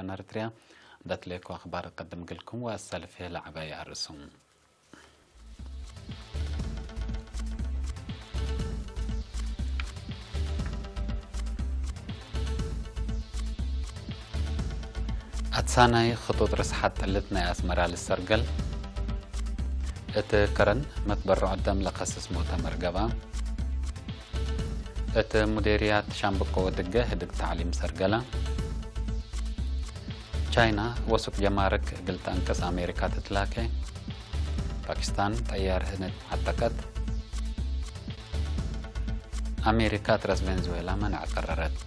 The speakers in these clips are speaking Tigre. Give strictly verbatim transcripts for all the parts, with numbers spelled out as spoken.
ቴሌቪዥን ኤርትርያ። እንደ ትሌኮ አኽባር እቀድም ግልኩም ወአሰልፌ ለዐባይ አርእሱም። አትሳናይ ክጡጥ ርስሓት ጥልት ናይ አስመራ ልሰርገል። እት ከረን መትበረዖ ደም ለከስስ ሞተመር ገብአ። እት ሙዴርያት ሻምብቆ ወድገ ህድግ ተዕሊም ሰርገላ። ቻይና ወሱቅ ጀማርክ እግል ተአንቅስ አሜሪካ ትትላኬ። ፓኪስታን ጠያርህን ዐጠቀት። አሜሪካ እት ረአስ ቬንዙዌላ መንዕ ቀረረት።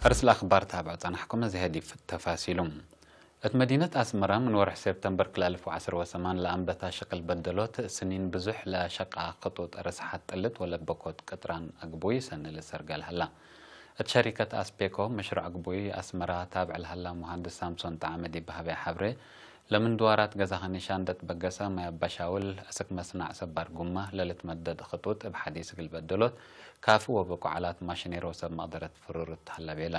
አርእስ ለአኽባር ታብዕ ጸናሕኩም፣ እዚ ህዲፍ ተፋሲሉ። እት መዲነት አስመራ ምን ወርሕ ሴፕተምበር ክልኤ አልፍ ወዐስር ወሰማን ለአንበታ ሽቅል በደሎት፣ ስኒን ብዙሕ ለሸቃ ክጡጥ ርስሓት ጥልት ወለበኮት ቅጥራን አግቡይ ሰኒ ልሰርገል ሀላ። እት ሸሪከት አስፔኮ መሽሩዕ አግቡይ አስመራ ታብዕ ለሀላ ሙሃንድስ ሳምሶን ጠዓመ ዲብ ሀበያ ሐብሬ፣ ለምን ድዋራት ገዛኸ ኒሻን እንደ ትበገሰ ማይ አባሻውል እስክ መስናዕ ሰባር ጉማ ለልትመደድ ክጡጥ እብ ሐዲስ እግል በደሎት፣ ካፍእ ወብቁ ዓላት ማሽኔሮ ሰብ መቅደረት ፍሩር እት ሀላ ቤለ።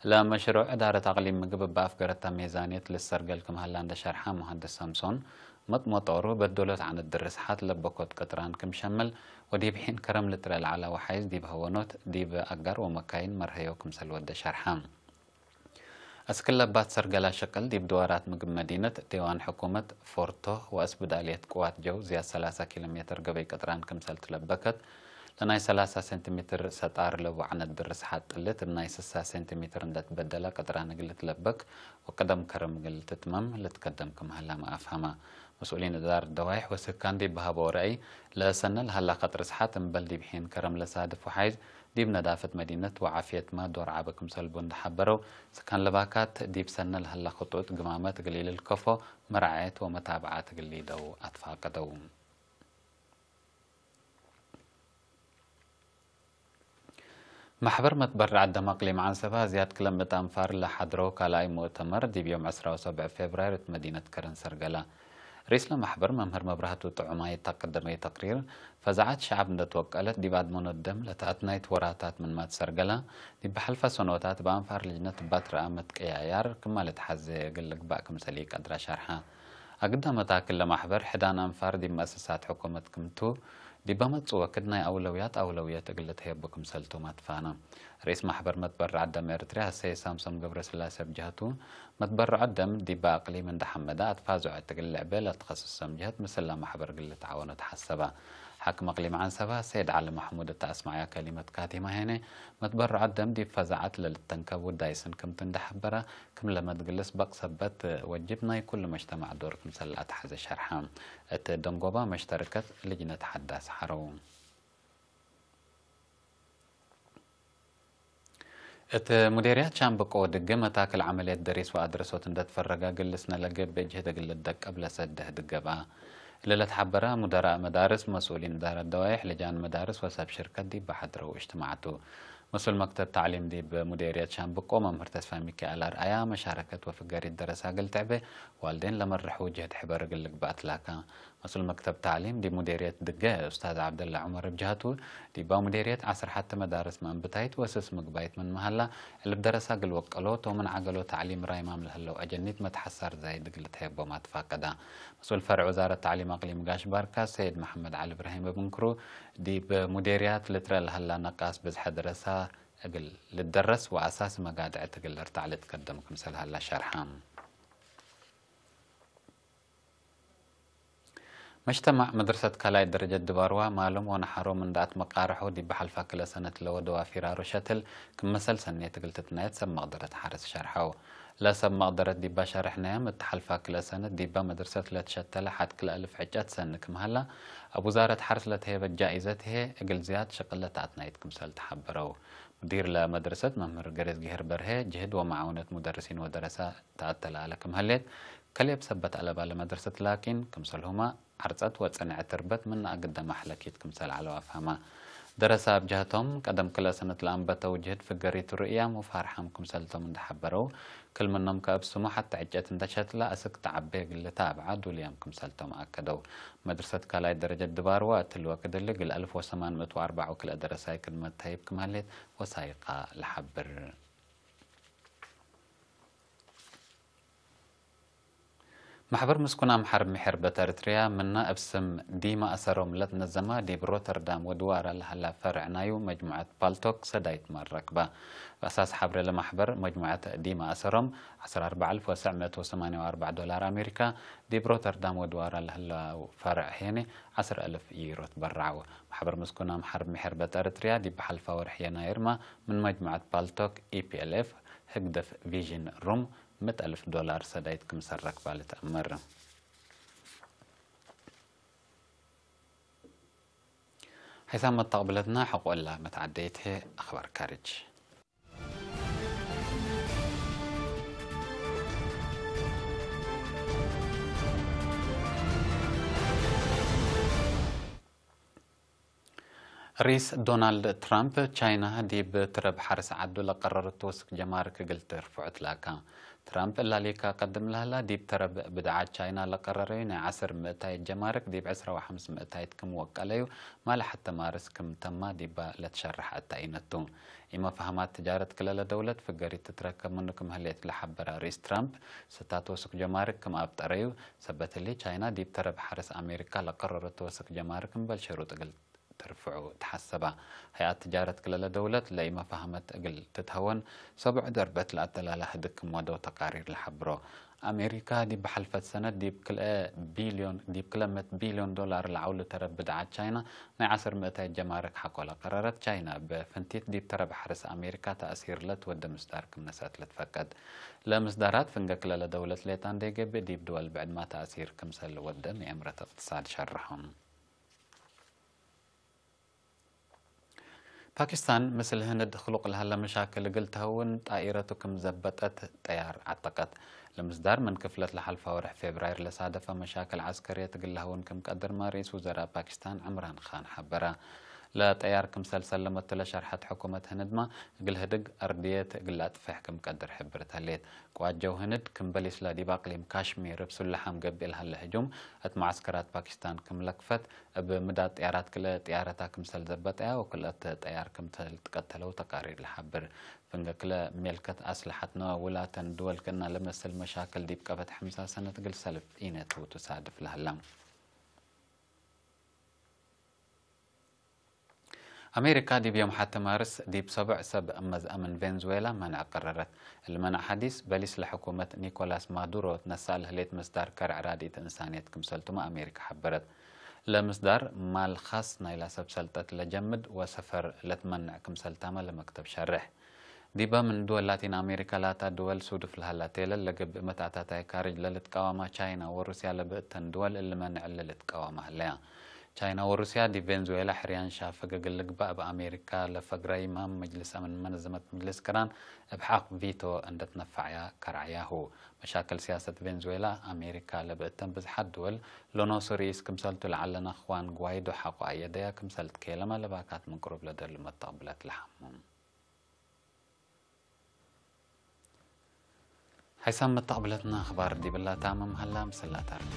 ለመሽሩዕ እዳረት አቅሊም ምግብ እበ አፍገረታ ሜዛንየት ልሰርገል ክም ሀላ እንደ ሸርሐ ሙሃንድስ ሳምሶን፣ መጥ-መጦሩ በደሎት ዐነት ድርስ ሐት ለበኮት ቅጥራን ክም ሸምል ወዲብ ሒን ከረም ልትረአ ለዐለ ወሓይዝ ዲብ ሀወኖት ዲብ አጋር ወመካይን መርሀዮ ክምሰል ወደ ሸርሐ። እስክ ለባት ሰርገላ ሽቅል ዲብ ድዋራት ምግብ መዲነት፣ ዴዋን ሕኩመት፣ ፎርቶ ወአስብዳልየት ቅዋት ጀው ዝያድ ሰላሳ ኪሎ ሜትር ገበይ ቅጥራን ክምሰል ትለበከት፣ ለናይ ሰላሳ ሴንቲሜትር ሰጣር ለቡ ዐነት ድርስ ሐት ጥልት፣ እብ ናይ ስሳ ሴንቲሜትር እንደ ትበደለ ቅጥራን እግል ልትለበክ ወቅደም ከረም እግል ልትትመም ልትከደም ክም ሀላመ አፍሀመ። መስኡሊን እዳረት ደዋይሕ ወስካን ዲብ በሀበኦ ረአይ፣ ለሰነ ለሀላ ከጥ ርስሓት እምበል ዲብ ሒን ከረም ለሳድፍ ወሓይዝ፣ ዲብ ነዳፈት መዲነት ወዓፍየትመ ዶር ዐበ ክምሰል ቡ እንደ ሐበረው፣ ስካን ለባካት ዲብ ሰነ ለሀላ ክጡጥ ግማመት እግል ኢልልከፎ መራዐየት ወመታብዓት እግል ሊደው አትፋቀደው። መሕበር መትበረዕ ደም አቅሊም ዐንሰበ ዝያድ ክለ ምእት አንፋር ለሐድረው ካልኣይ ሙእተመር፣ ዲብ ዮም ዕስራ ወሰብዕ ፌብራይር እት መዲነት ከረን ሰርገላ። ርኢስ ለመሕበር መምህር መብራህቱ ጥዑማይ እት አቀደመዩ ተቅሪር፣ ፈዛዐት ሸዐብ እንደ ትወቀለት፣ ዲብ አድመኖት ደም ለተአትናይት ወራታት ምንመ ትሰርገላ፣ ዲብ ሐልፈ ሰኖታት በአንፋር ልጅነት እባ ትረአ መትቀያያር ክመ ልትሐዜ እግል ልግባእ ክምሰል ኢቀድረ ሸርሐ። አግደ መታክል ለመሕበር፣ ሕዳን አንፋር ዲብ መአሰሳት ሕኩመት ክምቱ፣ ዲበ መጽእ ወክድ ናይ አውለውያት አውለውየት እግል ልትሀየቡ ክምሰልቶም አትፋነ። ርኢስ መሕበር መትበረዕ ደም ኤርትርያ አሰይድ ሳምሶም ገብረስላሴ እብ ጀህቱ፣ መትበረዖ ደም ዲበ አቅሊም እንደ ሐመደ አትፋዝዖ እት እግል ልዕቤ ለትከስሶም ጀህት ምስል ለመሕበር እግል ልትዓወኖ ተሐሰበ። ሓክም አቅሊም ዐንሰበ አሰይድ ዐሊ መሕሙድ እተ አስመዐያ ከሊመት ካቲመ ሄነ፣ መትበረዖ ደም ዲብ ፈዛዐት ለልተንከብ ውዳይ ስን ክምቱ እንደ ሐበረ፣ ክም ለመትግልስ በቅ ሰበት ወጅብ ናይ ኩሉ መጅተማዕ ዶር ክምሰል ለአትሐዜ ሸርሐ። እት ደንጎባ መሽተርከት ልጅነት ሐዳስ ሐረው። እት ሙዴርያት ሻምበቆ ወድገ መታክል ዐመልየት ደሪስ ወአድረሶት እንደ ትፈረገ እግል ልስነ ለገብእ ጅህድ እግል ልደቀብ ለሰደህ ድገባ። እሊ ለትሐበረ ሙደራእ መዳርስ፣ መስኡሊን እዳረት ደዋይሕ፣ ልጃን መዳርስ ወሰብ ሽርከት ዲብ ሐድረው እጅትማዕ ቱ። መስኡል መክተብ ተዕሊም ዲብ ሙዴርየት ሻምብቆ መምህር ተስፋ ሚካኤል አርአያ፣ መሻረከት ወፍገሪት ደረሳ እግል ትዕቤ ዋልዴን ለመርሕ ውጅህት ሕበር እግል ልግባእ ትላካ። መስኡል መክተብ ተዕሊም ዲብ ሙዴርየት ድገ ኡስታዝ ዐብደላ ዑመር እብ ጀሀቱ፣ ዲባ ሙዴርየት ዐስር ሐቲ መዳርስ መእንብታይት ወስስ ምግባይት ምንመ ሀላ፣ እልብ ደረሳ እግል ወቀሎ ቶም ምን ዐገሎ ተዕሊም ራይማም ለህለው አጀኒት መትሐሳር ዛይድ እግል ልትሀየቦም አትፋቀዳ። መስኡል ፈርዕ ውዛረት ተዕሊም አቅሊም ጋሽ ባርካ ሰይድ መሐመድ ዐሊ እብራሂም እብ እንክሩ፣ ዲብ ሙዴርያት ልትረአ ለሀላ ነቃስ ብዝሐ ደረሳ እግል ልደረስ ወአሳሲ መጋድዐት እግል ልርታዕ ልትከደም ክምሰል ሀላ ሸርሐ። መጅተማዕ መድረሰት ካልኣይ ደረጀት ድባርዋ ማሎም ወነሓሮም እንደ አትመቃርሖ ዲብ ሐልፋ ክለ ሰነት ለወደዋ ፊራሮ ሸትል ክም መሰል ሰኔት እግል ትትናየት ሰብ መቅደረት ሐርስ ሸርሐው። ለሰብ መቅደረት ዲባ ሸርሕናያም እት ሐልፋ ክለ ሰነት ዲባ መድርሰት ለትሸተለ ሐድ ክለ እልፍ ዕጨት ሰኒ ክም ሀላ፣ እብ ውዛረት ሐርስ ለተሄበት ጃኢዘት ህዬ እግል ዝያድ ሽቅል ለተአትናይት ክምሰል ተሐበረው። ሙዲር ለመድርሰት መምህር ገሬዝግሄር በርሄ፣ ጅህድ ወመዓውነት ሙደርሲን ወደረሰ ተአተላለ ክም ህሌት፣ ከሌብ ሰበት አለባ ለመድርሰት ላኪን፣ ክምሰልሁመ ዐርጸት ወጸንዐ ትርበት ምነ አግደ ማሕለኪት ክምሰል ዐለው አፍሀመ። ደረሰ እብ ጀህቶም፣ ቀደም ክልኤ ሰነት ለአንበተው ጅህድ ፍገሪቱ ርእያም ወፋርሓም ክምሰልቶም እንዴ ሐበረው፣ ክል ምኖም ከእብ ስሙ ሐቴ ዕጨት እንዴ ሸትለ አስክ ተዐቤ እግል ልታብዓ ዱልያም ክምሰልቶም አከደው። መድርሰት ካልኣይ ደረጀት ድባርወ እትሊ ወክድ እሊ እግል አልፍ ወሰማን ምእት ወአርበዕ ወክልኤ ደረሳይ ክድመት ተህይብ ክም ሀሌት ወሳይቃ ለሐብር። መሕበር ምስኩን አምሓር ምሒር ቤት ኤረትርያ፣ ምነ እብ ስም ዲመ አሰሮም ለትነዘመ፣ ዲብ ሮተርዳም ወድዋረ ለሀላ ፈርዕ ናዩ መጅሙዐት ፓልቶክ ሰዳይት ማል ረክበ። እብ አሳስ ሐብሬ ለመሕበር፣ መጅሙዐት ዲመ አሰሮም፣ ዐስር አርበዕ አልፍ ወትሰዕ ምእት ወሰማንያ ወአርበዕ ዶላር አሜሪካ፣ ዲብ ሮተርዳም ወድዋረ ለህለው ፈርዕ ሄኔ ዐስር አልፍ ዩሮ ትበረዐው። መሕበር ምስኩን አምሓር ምሒር ቤት ኤረትርያ፣ ዲብ ሐልፈ ወርሕ የናይርመ፣ ምን መጅሙዐት ፓልቶክ፣ ኢ ፒ ኤል ኤፍ፣ ህግደፍ ቪዥን ሩም፣ ምእት አልፍ ዶላር ሰዳይት ክምሰል ረክበ ልትአመር። ሐይሳም መተቅብለትና ሐቆ እላ መትዐደየት ህዬ አኽባር ካርጅ። ርኢስ ዶናልድ ትራምፕ፣ ቻይና ዲብ ትረብ ሐርስ ዐዱ ለቀረረቱ ወስክ ጀማርክ እግል ትርፍዑ ትላካ። ትራምፕ እላሊካ ቀድም ለህላ፣ ዲብ ተረብ ብድዓት ቻይና ለቀረረዩ ናይ ዐስር ምእታይት ጀማርክ ዲብ ዕስራ ወሐምስ ምእታይት ክም ወቀለዩ፣ ማለ ሐቴ ማርስ ክም ተማ ዲባ ለትሸረሕ አተአይነቱ። ኢመፋህማት ትጃረት ክለለ ደውለት ፍገሪት ትትረከብ ምኑ ክም ህሌት ለሐበረ ርኢስ ትራምፕ፣ ስታት ወስክ ጀማርክ ክም አብጠረዩ፣ ሰበት እሊ ቻይና ዲብ ተረብ ሐርስ አሜሪካ ለቀረረቱ ወስክ ጀማርክ እምበል ሽሩጥ እግል ትርፍዑ ተሐሰባ። ሀይአት ትጃረት ክለለ ደውለት ለኢመፋህመት እግል ትትሀወን፣ ሰቡዕ ደርበት ለአተላለ ህድግ ክም ወደው ተቃሪር ለሐብሮ። አሜሪካ ዲብ ሐልፈት ሰነት ዲብ ክልኤ ቢልዮን፣ ዲብ ክለ ምእት ቢልዮን ዶላር ለዐውሉ ተረብ ብድዓት ቻይና ናይ ዐስር ምእታይት ጀማርክ ሐቆ ለቀረረት ቻይና፣ እብ ፍንቲት ዲብ ተረብ ሐርስ አሜሪካ ተእሲር ለትወዴ ምስዳር ክም ነስአት ልትፈቀድ። ለምስዳራት ፍንገ ክለለ ደውለት ሌጣ እንዴ ገብእ፣ ዲብ ድወል ብዕድማ ተእሲር ክምሰል ወዴ ምኤምረት እቅትሳድ ሸርሖም። ፓኪስታን ምስል ህንድ ክሉቅ ለሀለ መሻክል እግል ተሀውን ጣኢረቱ ክም ዘበጠት ጠያር ዐተቀት። ለምስዳር ምን ክፍለት ለሐልፈ ወርሕ ፌብራይር ለሳደፈ መሻክል ዐስከርየት እግል ለሀውን ክም ቀድርመ ርኢስ ውዘራእ ፓኪስታን ዕምራን ካን ሐበረ። ለጠያር ክምሰል ሰለመቱ ለሸርሐት ሕኩመት ህንድመ፣ እግል ህድግ አርድየት እግል ለአጥፍሕ ክም ቀድር ሕብርት ህሌት። ቅዋት ጀው ህንድ ክም በሊስለ ዲብ አቅሊም ካሽሚር እብ ሱላሓም ገብእ ለሀለ ህጁም እት መዓስከራት ፓኪስታን ክም ለክፈት፣ እብ ምዳድ ጠያራት ክልኤ ጠያረታ ክምሰል ዘበጠያ ወክልአት ጠያር ክምሰል ትቀተለው ተቃሪር ለሐብር። ፍንገ ክልኤ ሜልከት አስለሐት ነወ ውላተን ድወል ክእነ ለመስል መሻክል ዲብ ቀበት ሐምሳ ሰነት እግል ሰልፍ ኢነቱ ትሳድፍ ለሀላ። አሜሪካ ዲብ ዮም ሐቴ ማርስ ዲብ ሰቦዕ ሰብ መዝአ ምን ቬንዙዌላ መንዕ ቀረረት። እሊ መንዕ ሐዲስ በሊስ ለሕኩመት ኒኮላስ ማዱሮ ትነሰአ ለህሌት ምስዳር ከርዕ ራድኢት እንሳንየት ክምሰልቱመ አሜሪካ ሐበረት። ለምስዳር ማል ካስ ናይላ ሰብ ሰልጠት ለጀምድ ወሰፈር ለትመንዕ ክምሰልታመ ለመክተብ ሸርሕ። ዲበ ምን ድወል ላቲን አሜሪካ ላታ ድወል ሱዱፍ ለሀላ ቴለል ለገብእ መትአታታይ ካርጅ ለልትቃወማ ቻይና ወሩስያ ለብእተን ድወል እሊ መንዕ እሊ ልትቃወማ ህለያ። ቻይና ወሩስያ ዲብ ቬንዙዌላ ሕርያን ሻፍግ እግል ልግባእ እብ አሜሪካ ለፈግረይመ መጅልስ አምን መነዘመት መጅልስ ቅራን እብ ሐቅ ቪቶ እንዴ ትነፈዐያ ከርዐያሁ። መሻክል ሲያሰት ቬንዙዌላ አሜሪካ ለብእተን ብዝሓት ድወል ለኖሱ ርኢስ ክምሰልቱ ለዐለ ነክዋን ግዋይዶ ሐቆ አየደያ ክምሰል ትኬለመ ለባካት ምን ቅሩብ ለደሉ መተቅብለት ለሐሙ። ሐይሳም መተቅብለትነ አኽባር ዲብላ ታምም ሀላ፣ ምስላ ታርክ